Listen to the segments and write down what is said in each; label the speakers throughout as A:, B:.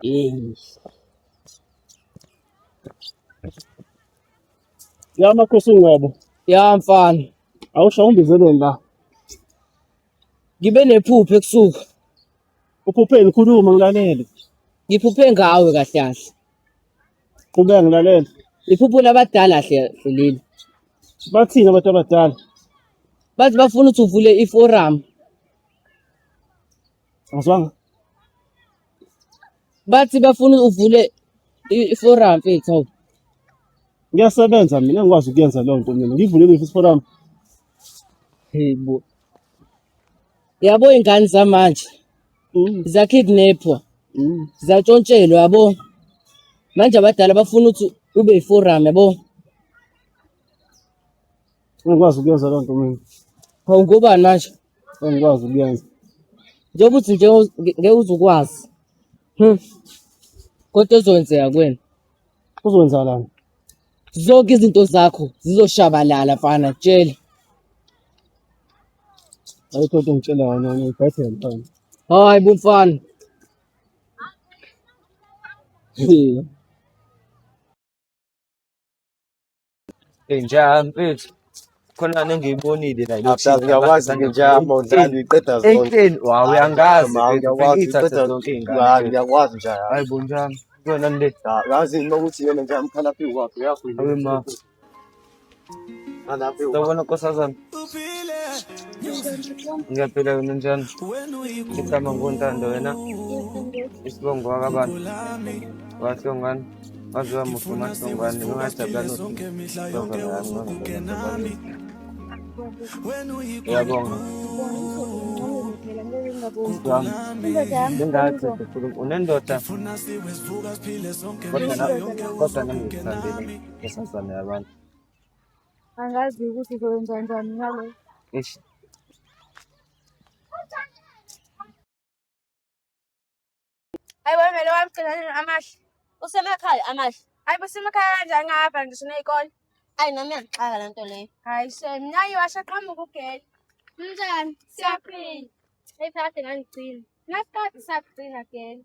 A: Hey.
B: Ya makhosi Ngcebo.
A: Ya mfana.
B: Awusho ungibizeleni la.
A: Ngibe nephupho ebusuku.
B: Uphupheni khuluma ngilalele.
A: Ngiphuphe ngawe kahle kahle.
B: Qhubeka ngilalele.
A: Iphupho labadala hle hle leli.
B: Bathini abantu abadala?
A: Bathi bafuna ukuthi uvule iforum.
B: Angizwanga.
A: Bathi bafuna uvule iforum mfethu hawu.
B: Ngiyasebenza mina ngikwazi ukuyenza leyo nto mina. Ngivulele futhi forum.
A: Hey bo. Yabo ingane zamanje zakidnapwa zatshontshelwa yabo. Manje abadala bafuna ukuthi ube iforum yabo.
B: Ngikwazi ukuyenza leyo nto mina.
A: Hawu ngobani manje?
B: Angikwazi ukuyenza.
A: Njengoba uthi nje ngeke uze ukwazi. Kodwa ezokwenzeka kuwena.
B: Kuzokwenzakalani?
A: Zonke izinto zakho zizoshabalala mfana tshela.
B: Ayikho into ongitshela yona ngibhedele mfana.
A: Hayi bo mfana.
C: Hey nja mfethu khona nengiyibonile la
D: After ngiyakwazi ke nje mawudlala uyiqeda zonke.
C: Ehleni wa uyangazi
D: Ma,
C: mfethu,
D: ngiyakwazi
C: ithatha
D: uyiqeda
C: zonke iy'ngane
D: Ya,
C: mfethu.
D: ngiyakwazi nje.
C: Hayi bo njani kuyona le
D: Yazi uma kuthi yena nje amkhala phi kwakhe uyakhuluma.
C: Awe ma
D: Ngala phi kwakhe.
C: sawubona nkosazana ngiyaphila wena njani igama nguNtando wena isibongo wakabani wahlongani waziwa muhle uMahlongwane ngingajabula nothi nkosazana yami Uyabonga. Wami. Bengathi ukhuluma unendoda. Kodwa na kodwa nami ngikuthandile nkosazana yabantu.
E: Angazi ukuthi uzowenza njani ngalo.
C: Eish.
E: Hayi wena lo wamgcina nini amahle?
F: Usemakhaya amahle.
E: Hayi busemakhaya kanjani ngahamba ngisho ney'kole?
F: Ayi nami iyangixaka le nto leyo.
E: Hayi shem, nayi washa qhamuka ugele. Njani? Siyaphila. Hey phakade ngangigcina. Nasikade sakugcina gele.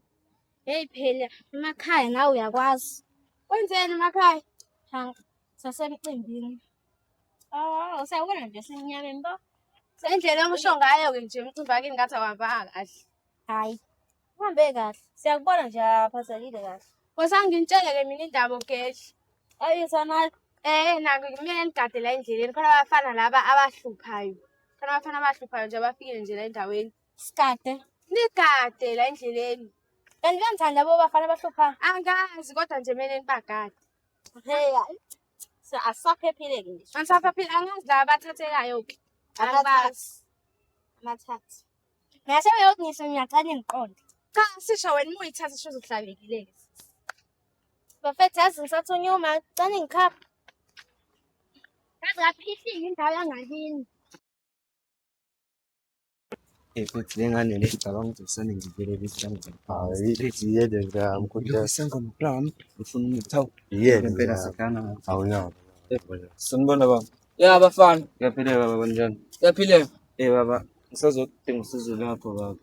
F: Hey phela emakhaya nawe uyakwazi.
E: Kwenzeni emakhaya?
F: Cha sasemcimbini. Oh, usawubona nje semnyameni bo.
E: Sendlela ongisho ngayo-ke nje umcimbi wakini ngathi awuhambanga kahle.
F: Hayi. Uhambe kahle. Siyakubona nje aphathekile kahle.
E: Kosangintshele-ke mina indaba ugele.
F: Ayi sana
E: Nako kumele nigade la endleleni khona abafana laba abahluphayo. Khona abafana abahluphayo nje abafikile nje la endaweni.
F: sikade.
E: Nigade la endleleni.
F: Kanti bayangithanda labo bafana abahluphayo.
E: Angazi kodwa nje kumele nibagade.
F: Hey, hayi. So asisaphephile-ke nje.
E: Angisaphaphile angazi la abathathekayo-ke. Angibazi.
F: Amathathu. Ngase uyothi ngisho ngiyacala ngiqonde.
E: Cha sisho wena uma uyithatha sho uzohlabekile-ke.
F: Bafethu yazi ngisathunywa uma cane ngikhapha.
E: Yazi ngaphihlika indawo yangakini.
C: Hey mfethu le ngane le ngicabanga ukuthi usane ngivele isangoma.
D: Hayi yele nje mkhulu.
C: Isangoma plan ufuna umuthi hawu.
D: Yele
C: Ngempela
D: nje.
C: sigana ngathi.
D: Awunawo.
C: Sanibona baba.
A: Ya bafana.
C: Ngiyaphila baba kanjani?
A: Siyaphila.
C: Eh baba, ngisazodinga usizo lwakho baba.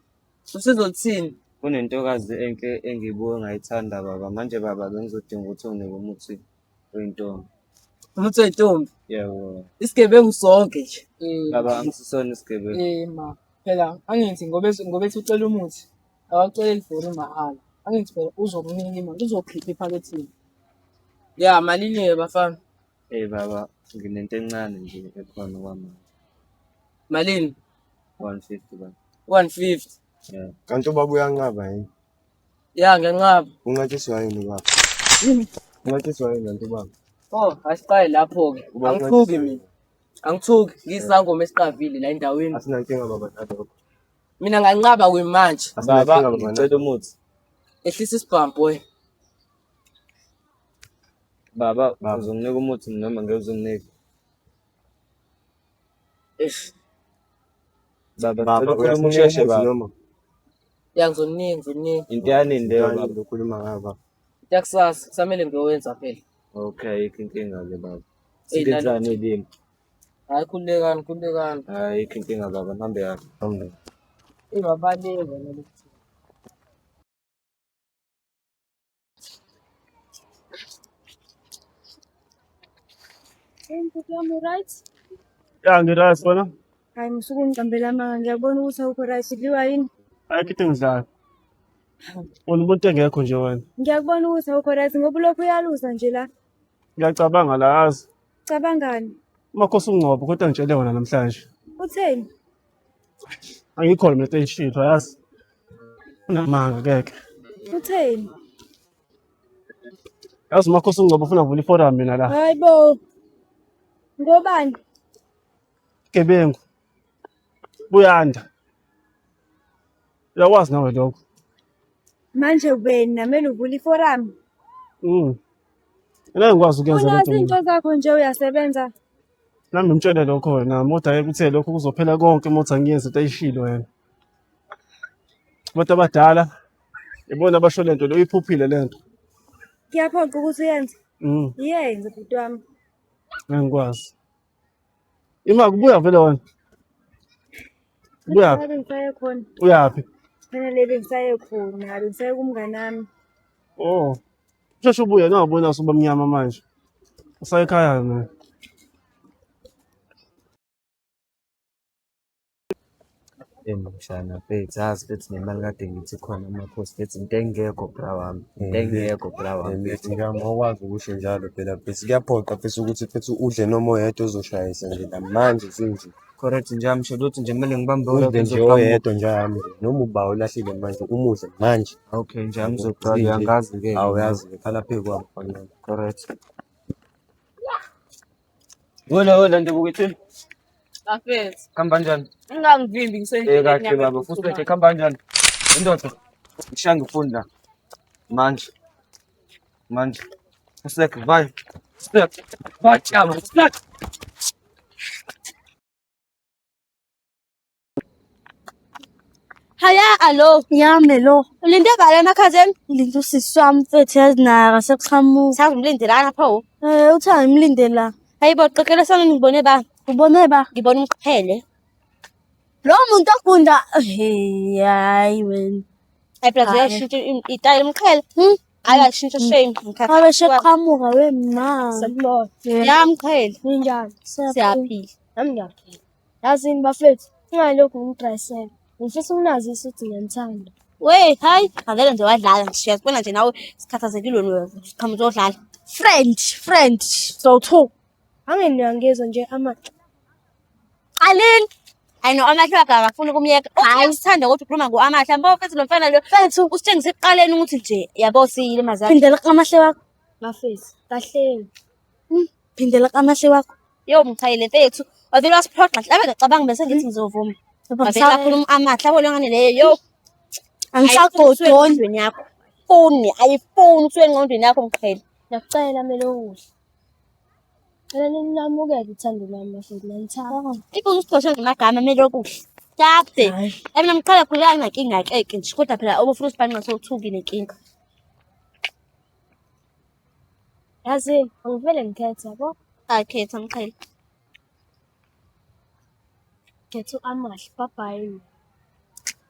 A: Usizo luthini?
C: Kunentokazi enhle engiyibuke ngayithanda baba. Manje baba bengizodinga ukuthi unginike umuthi oyintombi.
A: Umuthi weyintombi.
C: Yebo.
A: Isigebengu sonke nje.
C: Baba angisisona isigebengu.
G: Eh ma, phela angithi ngoba ngoba ethi ucela umuthi, akakuceleli for mahhala. Angithi phela uzokunika imali, uzokhipha ephaketheni.
A: Ya malini-ke bafana?
C: Eh baba, nginento encane nje ekhona kwamanje.
A: Malini?
C: 150 baba.
A: 150.
C: Yeah.
D: Kanti ubaba uyanqaba yini?
A: Ya ngiyanqaba.
D: Unqatshiswa yini ubaba? Unqatshiswa yini kanti ubaba?
A: Oh, asiqale lapho-ke.
D: Uba
A: Angithuki
D: unqatshiswa
A: mina.
D: yini?
A: Angithuki, ngiyisangoma esiqavile la endaweni.
D: Asinankinga baba nalokho.
A: Mina nganqaba kwimanje.
C: Baba,
D: Asinankinga baba
C: ngicela umuthi.
A: Ehlisa isibhamu boy.
C: Baba,
D: Baba.
C: uzonginika umuthi noma ngeke uzonginika?
A: Eish.
C: Baba,
D: Baba
C: ngicela ukhulume
D: uyasinika
C: usheshe
D: umuthi
C: baba.
D: noma?
A: Ya ngizokunika, ngizokunika.
C: Into yanini leyo
D: Into
C: baba?
D: lokhuluma ngayo baba.
A: Yakusasa kusamele ngiyowenza phela.
C: Okay, ayikho inkinga ke baba.
A: Eyi, nalo-
C: Singenzani limi?
A: Hayi khululekani, khululekani.
C: Ayikho inkinga baba, nihambe kahle.
D: Hambe.
G: Ingabaleki wena lokhu.
E: Bhuti wami right?
B: Ya ngi-right wena.
E: Hayi musuke ungiqambela amanga ngiyabona ukuthi awukho right udliwa yini?
B: Ayikho into engidlayo. Wena umuntu engekho nje wena.
E: Ngiyakubona ukuthi awukho right ngoba ulokhu uyaluza nje la.
B: Ngiyacabanga la yazi.
E: Cabangani?
B: Umakhosi ungcobo kodwa ngitshele wona namhlanje.
E: Utheni?
B: Angikho mina into eyishilo yazi. Unamanga keke.
E: Utheni?
B: Yazi umakhosi ungcobo ufuna ngivula iforum mina la.
E: Hayi bo. Ngobani?
B: Gebengu. Buyanda. Uyakwazi nawe lokho.
E: Manje wena kumele uvule iforum.
B: Mina ngikwazi ukuyenza
E: Unazo
B: lento.
E: izinto
B: mina.
E: zakho nje uyasebenza.
B: Nami ngimtshele lokho wena, kodwa yeke uthe lokho kuzophela konke uma uthi angiyenze into ayishilo yena. Abantu abadala ibona abasho lento le uyiphuphile lento.
E: Kuyaphoqa ukuthi uyenze. Iyenze bhuti wami.
B: Ngeke ngikwazi. Ima kubuya vele wena. Ubuyaphi?
E: Ngabe ngisaye khona.
B: Uyaphi?
E: Mina le bengisaye khona, bengisaye kumngani wami.
B: Oh. Usheshe ubuye nangabona usuba mnyama manje. Usaye ekhaya mina.
C: Mshana mfethu, yazi mfethu nemali kade ngithi khona amakhosi mfethu into engekho bra wami, into engekho bra wami
D: Mfethu ngiyama awukwazi ukusho njalo phela mfethu kuyaphoqa mfethu ukuthi mfethu udle noma oyedwa ozoshayisa nje la manje sinje.
C: Correct nje yami sho ukuthi nje kumele ngibambe
D: Udle
C: oyedwa
D: nje
C: uzoqhamuka.
D: oyedwa nje yami noma uba ulahlile manje umudle manje.
C: Okay nje yami
D: Yabo,
C: uzoqala
D: sinje.
C: uyangazi-ke.
D: Awuyazi ke khala phezu kwami mfana.
C: Correct. Hola hola Ntobukuthini.
G: Bafethu,
C: Kuhamba kanjani?
G: ungangivimbi
C: Eh
G: ngisendleleni
C: kahle
G: yami
C: baba, futhi
G: ephuthumayo.
C: kahle kuhamba kanjani? Indoda, ngishaya ngifunda manje. Manje. Usek bye. Usek. Bye chama. Usek.
F: Haya alo, yami lo. Ulinde bani emakhazeni? Ngilinde usisi wami mfethu yazi naye akaseqhamuki. Sazi umlindelana pho? Eh, uthi angimlinde la. Hayi bo, qekela sami ngibone ba. Ubone ba? Ngibona umqhele. Lo muntu ogunda, hey, hayi wena. Hayi phela ziyashintsha itayela umqhele. Hayi ashintsha shame. Ngabe seqhamuka we ma. Sanibona. Ya mqhele. Ninjani? Siyaphila. Nami ngiyaphila. Yazini bafethu, ningalokhu ngidrayisela. Ngifisa ukunazisa ukuthi ngiyanithanda. We, hayi, avele nje wadlala nje. Uyazibona nje nawe sikhathazekile wena uqhamuka uzodlala. Friend, friend, so two. Angeke niyangizwa nje ama Qalini. Hayi no amahle wakhe akafuni ukumyeka. Hayi usithanda kodwa ukhuluma ngo amahle. Mbo mfethu lo mfana lo. Mfethu usitshengise ekuqaleni ukuthi nje yabo siyile mazakhe. Phindela amahle wakho. Bafethu, kahleni. Phindela amahle wakho. Yo mchayile mfethu. Wavele wasiphoxa nje. Abe ngicabanga bese ngithi ngizovuma. Wavele wakhuluma amahle yabo leyo ngane leyo. Yo. Angisagodoni engqondweni yakho. Foni, ayifoni usuke engqondweni yakho mqhele. Ngiyakucela mele ukudla. Cela ninamukele uthando lwami bafethu nanithanda. Ibuza usiphoshe ngamagama mele okuhle. Stop it. Mina mqhele khuleka nginankinga ke nje kodwa phela obufuna usibhanqa sowuthuki nenkinga. Yazi angivele ngikhethe yabo. Akhetha mqhele. Khetha u-Amahle bye bye.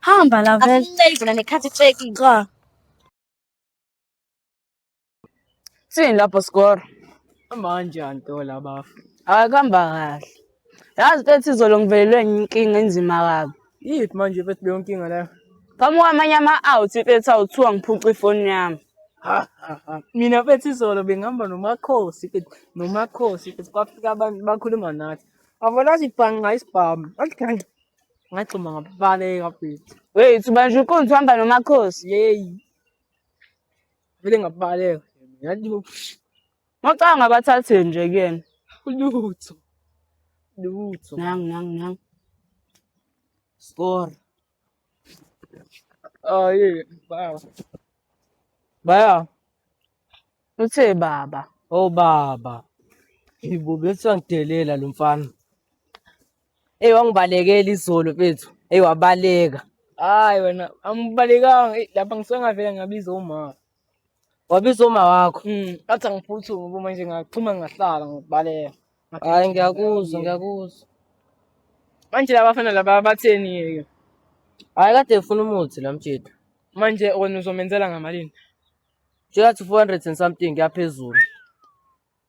F: Hamba la vele. Asinceki vula nekhathi tsheki. Cha.
G: Thini lapho score?
H: Hamba kanjani Ntola bafo?
G: Hayi kuhamba kahle. Yazi mfethu izolo ngivelelwe enye inkinga enzima kabi.
H: Yiphi manje mfethu leyo nkinga leyo?
G: Phambi kwamanye ama-out mfethu awuthiwa ngiphuca ifoni yami.
H: Ha ha ha. Mina mfethu izolo bengihamba nomakhosi mfethu, nomakhosi mfethu kwafika abantu bakhuluma nathi. Avela asibhanqa isibhamu. Athi kanti ngagxuma ngabaleka mfethu.
G: Wethu manje ukunzi uhamba nomakhosi.
H: Yeyi. Vele ngabaleka. Ngathi
G: Ngocabanga abathathe nje kuyena.
H: lutho. Lutho.
G: Nangu nangu nangu.
A: Score.
H: Ah yeah, baya. Baya.
G: Uthe baba.
A: Oh baba. Yibo bethi wangidelela lo mfana. Ey wangibalekela izolo mfethu. Ey wabaleka.
H: Hayi wena angibalekanga eyi, lapha ngisuke ngavele ngabiza uma.
A: Wabiza uma wakho.
H: Athi angiphuthume ngoba manje ngaxhuma ngahlala ngabaleka.
A: Hayi ngiyakuzwa ngiyakuzwa.
H: Manje laba bafana laba batheni ke?
A: Hayi kade efuna umuthi la mjita.
H: Manje wena uzomenzela ngamalini?
A: Nje athi 400 and something yaphezulu.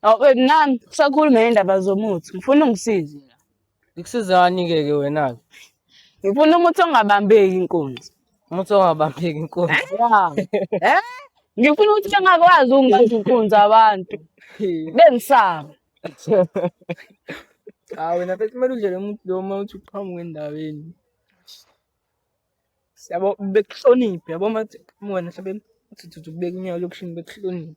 I: Awu nami kusakhuluma ngendaba zomuthi. Ngifuna ungisize la.
A: Ngikusizani-ke ke wena-ke?
I: Ngifuna umuthi ongabambeki inkunzi.
A: Umuthi ongabambeki inkunzi.
I: Ya. Eh? Ngifuna ukuthi bengakwazi ukungibamba inkunzi abantu. Bengisaba.
G: Cha wena mfethu kumele udle lo muthi lo uma uthi uqhamuka endaweni. Yabo bekuhloniphe yabo uma wena mhlawumbe uthi uthi ukubeka unyawo lokushini bekuhloniphe.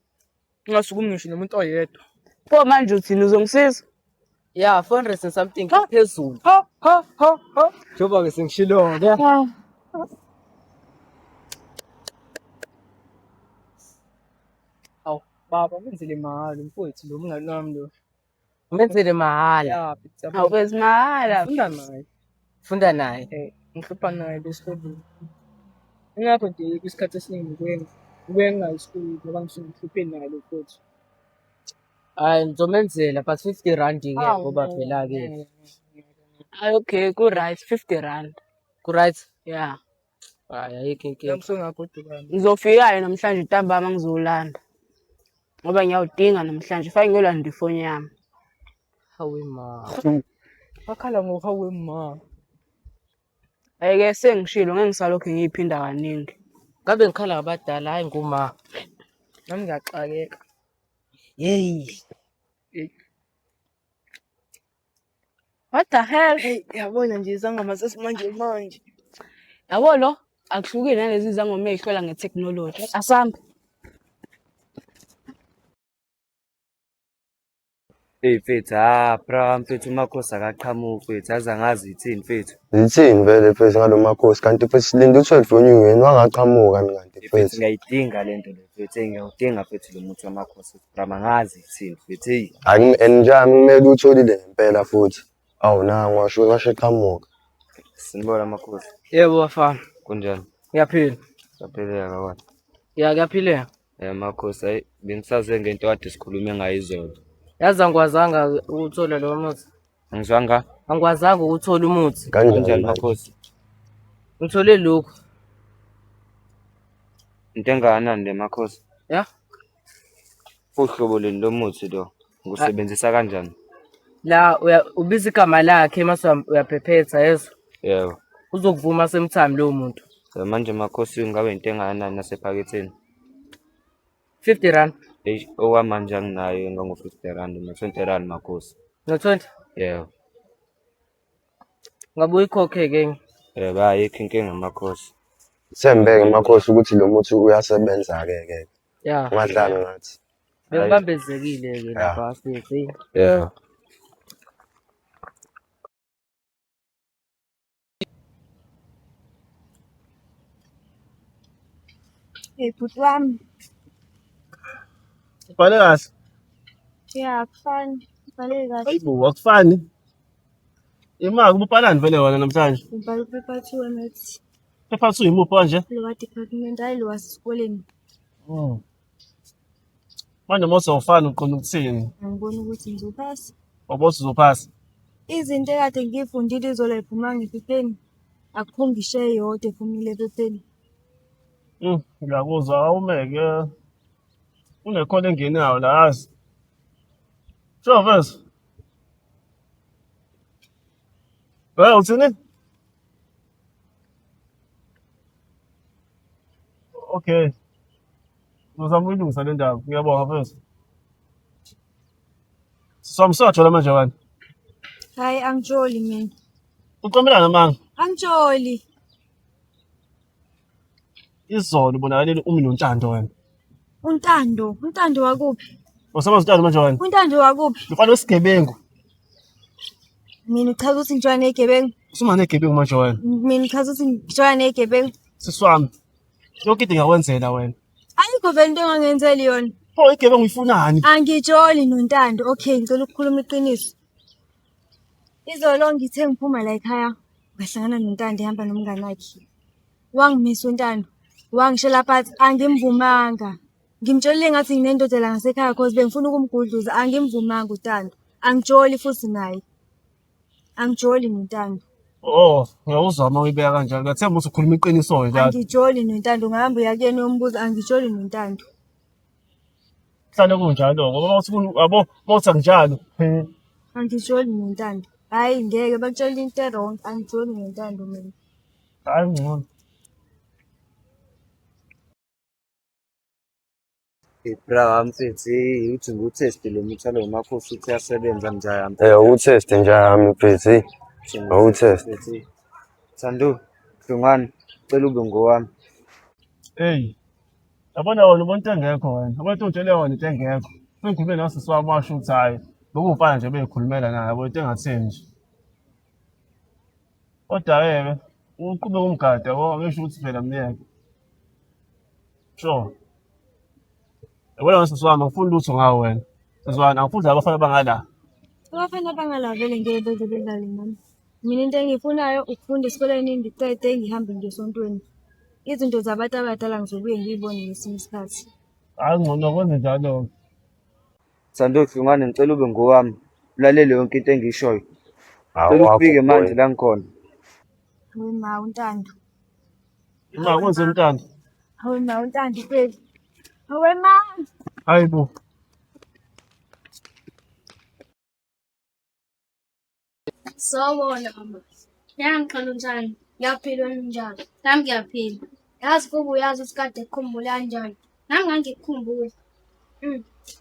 G: Ungasukumi ngisho nomuntu oyedwa.
I: Pho manje uthini uzongisiza?
A: Ya, 400 and something phezulu.
G: Ha ha ha ha.
A: Njengoba-ke sengishilo-ke.
G: Hawu baba wenzele mahhala mfowethu lo mngani wami lo.
A: Umenzele mahhala.
G: Ya, mfethu, yabo.
I: Hawu bezimahhala.
G: Ngifunda naye.
A: Funda naye.
G: Eh, ngihlupha naye lesikoleni. Ingakho nje kwisikhathi esiningi ngibuye ngibuye ngingayi esikoleni ngoba ngisuke ngihluphe naye lo mfowethu.
A: Hayi ngizomenzela but 50 rand ke
G: Hawu,
A: ngoba
G: ngeke,
A: phela ke
G: ngeke, ngeke, ngeke.
I: Hayi okay, ku right 50 rand.
A: ku right.
I: Yeah.
A: Hayi ayikho inkinga.
G: Ngisuke ngagoduka.
I: Ngizofika-ke namhlanje ntambama ngizolanda. Ngoba ngiyawudinga namhlanje, fanele ngiyolanda ifoni yami.
A: Hawe ma.
G: Bakhala ngohawe ma.
I: Hhayi-ke sengishilo ngeke ngisalokhu ngiyiphinda kaningi.
A: Ngabe ngikhala ngabadala hayi ngoma.
G: Nami ngiyaxakeka.
A: Hey.
I: What the hell?
G: Hey, yabona nje izangoma sesimanje manje.
I: Yabo lo akuhlukile nalezi zangoma ey'hlola ngethekhnoloji. Asambe.
D: Eyi mfethu, ha bra mfethu umakhosi akaqhamuki mfethu, aze angazi ithini mfethu.
J: Zithini vele mfethu ngalo makhosi kanti mfethu silinde u-12 onyuweni wangaqhamuka ni kanti
D: Mfethu
J: mfethu.
D: ngiyayidinga le nto le mfethu, eyi ngiyawudinga mfethu lo muthi wamakhosi bra angazi ithini mfethu, eyi.
J: And njani kumele utholile ngempela futhi. Awu nangu washo washo eqhamuka.
D: Sanibona makhosi,
A: Yebo bafana.
D: kunjani?
A: Ngiyaphila.
D: Siyaphileka kakhona.
A: Ya kuyaphileka.
D: Eh makhosi, hayi bengisaze ngento kade sikhulume ngayo izolo.
A: Yazi angikwazanga ukuthola lo muthi.
D: Angizwanga
A: Angikwazanga ukuthola umuthi.
J: Kanjani
D: kanjani
J: manje?
D: makhosi?
A: Ngithole lokhu.
D: Into engakanani le makhosi?
A: Ya.
D: Uhlobo leni lomuthi lo? Ngiwusebenzisa kanjani?
A: La uya ubiza igama lakhe mase uyaphephetha yezwa.
D: Yebo.
A: Uzokuvuma same time lowo muntu.
D: Eh, Manje makhosi ngabe into engakanani nasephaketheni?
A: 50 rand.
D: Eish, okwamanje anginayo engango-50 rand, no-20 rand makhosi.
A: No 20.
D: Yebo.
A: Ngabe uyikhokhe ke.
D: Yebo, ayikho inkinga makhosi.
J: Sembeke makhosi ukuthi lo muthi uyasebenza-ke ke.
A: Ya.
J: Ungadlali ngathi.
A: Bengibambezekile ke
J: Ya.
A: lapha sisi.
D: Yebo.
F: Hey bhuti wami.
B: Ubhale kahle.
F: Ya, akufani. Ubhale kahle.
B: Hayibo, akufani. Imali ububhalani vele wena namhlanje?
F: Ngibhale uphepha 2 we-maths.
B: Phepha 2 imuphi kanje?
F: Lowa department, hhayi lo wasesikoleni.
B: Mm. Manje mose awufani uqonda ukuthini?
F: Angiboni ukuthi ngizophasa.
B: Wabothi uzophasa.
F: Izinto ekade ngiy'fundile izolo ay'phumanga ephepheni. Akukho ngisho eyodwa ephumile ephepheni.
B: Ngiyakuzwa awumeke. Unekhona engenayo la yazi. Sure mfethu. Hey, uthini? Okay. Ngizama ukuyilungisa le ndaba. Ngiyabonga mfethu. Siswamsotho la manje wena.
F: Hhayi angijoli mina.
B: Uqomelana manga.
F: Angijoli.
B: Izolo ubonakalile umi noNtando wena.
F: Untando, uNtando wakuphi?
B: Usamazi uNtando manje wena.
F: uNtando wakuphi?
B: Ufana wesigebengu.
F: Mina uchaza ukuthi ngijwayele ney'gebengu.
B: Usuma negebengu manje wena.
F: Mina uchaza ukuthi ngijwayele ney'gebengu.
B: Sisi wami. Yonke into ngiyakwenzela wena.
F: Ayikho vele into engangenzeli yona.
B: Pho igebengu uyifunani?
F: Angijoli noNtando. Okay, ngicela ukukhuluma iqiniso. Izolo ngithe ngiphuma la ekhaya, ngahlangana noNtando ehamba nomngani wakhe. Wangimisa uNtando, wangishela phansi, angimvumanga. Ngimtshelile ngathi nginendoda la ngasekhaya cause bengifuna ukumgudluza, angimvumanga uNtando. Angijoli futhi naye. Angijoli noNtando.
B: Oh, ngiyawuzwa uma uyibeka kanjalo. Ngiyathemba ukuthi ukhuluma iqiniso njalo.
F: Angijoli noNtando, ungahamba uya kuyena uyombuza, angijoli noNtando.
B: Kuhlale kunjalo-ke ngoba mawuthi yabo mawuthi akunjalo.
F: Angijoli noNtando. Hhayi ngeke bakutshela into e-wrong, angijoli noNtando mina.
B: Hhayi ngcono.
D: Bra mfethu, hey, uthi ngiwutheste lo muthi alo makhosi uthi uyasebenza mnjaya
J: Eh awutheste nje yami mfethu. Hey, awutheste.
C: Mfethu. Thando, Hlungwane, cela ube ngowami.
B: Eyi, yabona wena ubona into engekho wena. Yabona into ongitshele yona into engekho. Sengikhulume nosisi wami washo ukuthi hhayi, bekuwumfana nje beyikhulumela naye yabo into engatheni nje. Kodwa-ke ke uqhubeke umgade yabo, angisho ukuthi phela myeke. Sure. Yabona wena sisi wami angifuni lutho ngawe wena. Sisi wami angifuni abafana bangala.
F: Abafana bangala vele ngeke beze bedlale nami. Mina into engiyifunayo ukufunda esikoleni ngiqede ngihambe ngiye esontweni. Izinto zabantu abadala ngizobuye ngiyibone ngesinye isikhathi.
B: Hayi ngcono kwenze njalo-ke.
C: Thando, Hlungwane, ngicela ube ngowami. Ulalele yonke into engiyishoyo.
J: Hawu
C: Cela
J: wakho
C: ufike
J: boy.
C: manje la ngikhona.
F: Hawe ma uNtando.
B: Ma kwenze mntana.
F: Hawe ma uNtando kweli. Hawe ma.
B: Hayi bo.
E: Sawubona mama. Yangixola unjani? Ngiyaphila wena unjani? Nami ngiyaphila. Yazi kuba uyazi ukuthi kade kukhumbula kanjani. Nami ngangikukhumbula.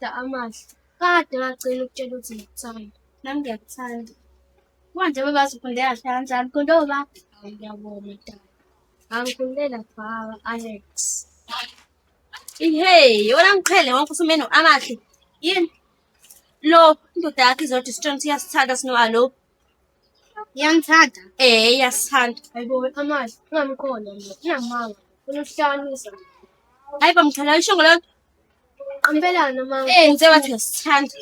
E: Da amahle. Kade ngagcina ukutshela ukuthi ngikuthanda. Nami ngiyakuthanda. Manje bebazi ufunde kahle kanjani? Kunto ba? Hawu ngiyabonga dala. Angikhulela baba Alex.
F: Hey, wena ngiqhele wonke usumeno amahle. Yini? Lo indoda yakhe izodwa isitshela ukuthi iyasithanda sino-alo.
E: Iyangithanda.
F: Eh, iyasithanda.
E: Hayibo amahle. Ungamkhona nje. Unamanga. Unokuhlanganisa.
F: Hayi bo mqhele ayisho ngalo.
E: Qambelana mama.
F: Eh, ngithe wathi uyasithanda.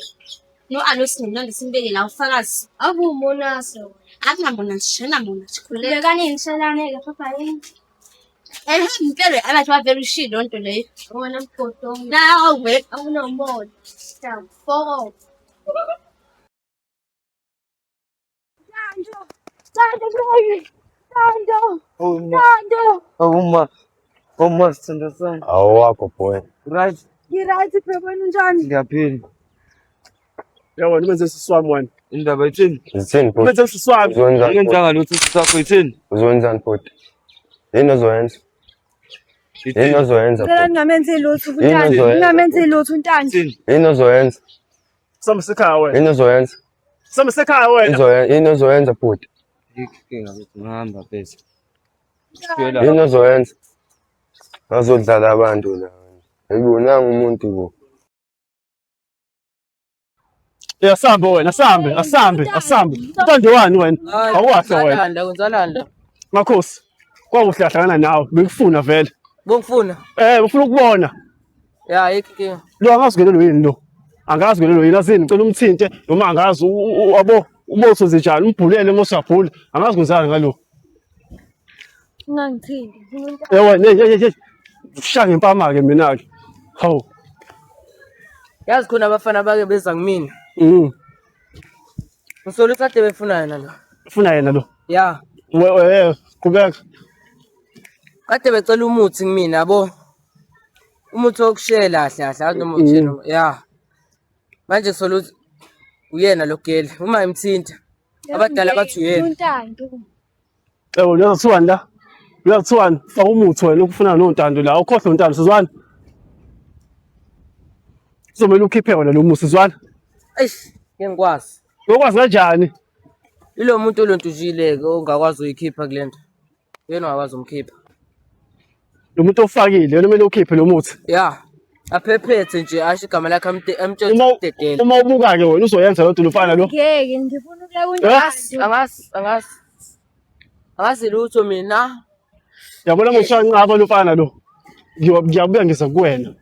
F: No-alo sinomlando simbeke la ufakazi.
E: Awumonase.
F: Akunamona nje, namona sikhululeke.
E: Bekani ngishelane-ke papa yini?
F: Eh, impela abathi bavele ushilo loo nto leyo.
E: Wona mgodongo.
F: Nawe
E: Awunomona. Stop. Foko.
C: Oh ma. Oh ma. Oh ma, sithando sami.
J: Hawu wakho boy.
C: Right,
F: Ngiright bhebhe wena unjani?
C: ngiyaphila.
B: Ya wena umenze sisi wami wena.
C: Indaba ithini?
J: Zithini bhuti?
B: Umenze sisi wami.
J: Uzowenzani bhuti?
C: Angenzanga lutho sisi wakho ithini?
J: Uzowenzani bhuti? Yini ozoyenza? Yini
C: Ithini?
J: ozoyenza
F: Ngicela
J: bhuti?
F: ningamenzi lutho
J: Yini
F: uNtando.
J: ozoyenza
F: Ningamenzi
J: bhuti?
F: lutho uNtando.
C: Ithini?
J: Yini ozoyenza?
B: Sami sekhaya wena.
J: Yini ozoyenza?
B: Sami sekhaya wena.
J: Yini ozoyenza bhuti?
C: Inkinga ukuthi ngihamba bese. Sifike
J: Yini ozoyenza? Bazodlala abantu la. Hayibo nangu umuntu bo.
B: Ya sambe wena, sambe, asambe, asambe. Uthande wani wena? Awukahle wena.
A: Kwenzalanda, kwenzalanda.
B: Makhosi. Kwakuhle ahlangana nawe, bengifuna vele.
A: Bongifuna.
B: Eh, ufuna ukubona.
A: Ya, ayikho inkinga.
B: Lo angazi ngelelo yini lo. Angazi ngelelo yini azini ngicela umthinte noma angazi yabo uboso zinjani umbhulele uma usabhula. Angazi kwenzani ngalo.
F: Ungangithinti.
B: Ewa, hey hey hey. Shaya ngempama ke mina ke. Hawu.
A: Yazi khona abafana bake beza kumina. Ngisola ukuthi kade befuna yena lo.
B: Ufuna yena lo.
A: Ya,
B: We we qhubeka.
A: kade becela umuthi kumina yabo. Umuthi wokushela kahle kahle, azi noma ukushela. Ya. Manje ngisola ukuthi uyena lo gele. Uma emthinta abadala bathi uyena.
F: uNtando.
B: Ewa, uyazi kuthiwani la? Uyazi kuthiwani? Faka umuthi wena ukufuna nontando la. Ukhohlwe untando sizwana. Kuzomele ukhiphe wena lo muthi sizwana.
A: Eish, ngeke ngikwazi.
B: Uyokwazi kanjani?
A: Ilo muntu olontujile-ke ongakwazi uyikhipha kule nto. Yena ongakwazi umkhipha.
B: Lo muntu ofakile yena kumele ukhiphe lo muthi.
A: Ya, aphephethe nje asho igama lakhe amtshele
B: Uma
A: ukuthi udedele.
B: uma ubuka-ke wena uzoyenza loo nto lofana lo.
F: Ngeke ngifuna ukuyeka
B: Eh?
F: uNtando.
A: Angazi, angazi. Angazi lutho mina.
B: Yabona uma ushanqaba lofana lo. Ngiyabuya ngiza kuwena.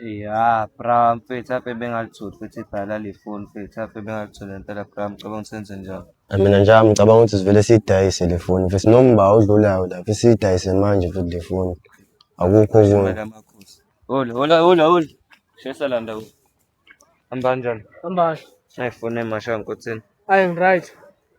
D: Ya, bra mfethu ave bengalitholi futhi ibhala le phone mfethu ave bengalitholi ngempela bra ngicabanga ukuthi senze njani. Mina nje ngicabanga ukuthi sivele siyidayise le foni mfethu noma uba odlulayo la siyidayise manje futhi le foni. Akukho okunye.
C: Imali yamakhosi. Hola, hola, hola, hola. Shesa la ndawo. Hamba kanjani?
H: Hamba kahle.
C: Nayi ifoni emasha nkotheni.
H: Ayi ngiright.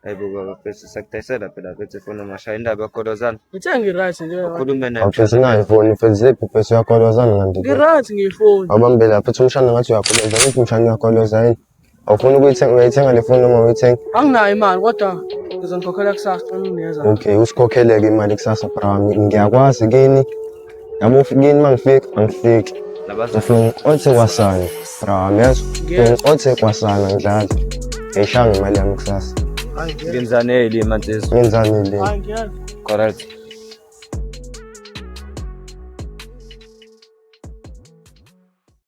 C: Hayibo baba mfethu sakudayisela phela mfethu ifoni ungashaya indaba yakholozana.
H: Ngithe ngi-right nje.
C: Ukhulume naye.
J: Awufesi nayo ifoni mfethu ziphi mfethu uyakolozana kanti.
H: Ngi-right ngiyifoni.
J: Awubambe lapha uthi umshana ngathi uyakoloza ngithi umshana uyakoloza yini? Awufuni ukuyithenga uyayithenga le foni noma uyithenga?
H: Anginayo imali kodwa ngizonikhokhela kusasa uma nginikeza.
J: Okay, usikhokheleke imali kusasa bra. Ngiyakwazi kini. Yabo kini uma ngifika angifiki. Ngifuna ngiqothe kwasana bra yezwa. Ngifuna ngiqothe kwasana ngidlala. Ngiyishaya imali yami kusasa.
C: Ngenzani eyilima nsizwa?
J: Ngenzani eyilima?
C: Correct.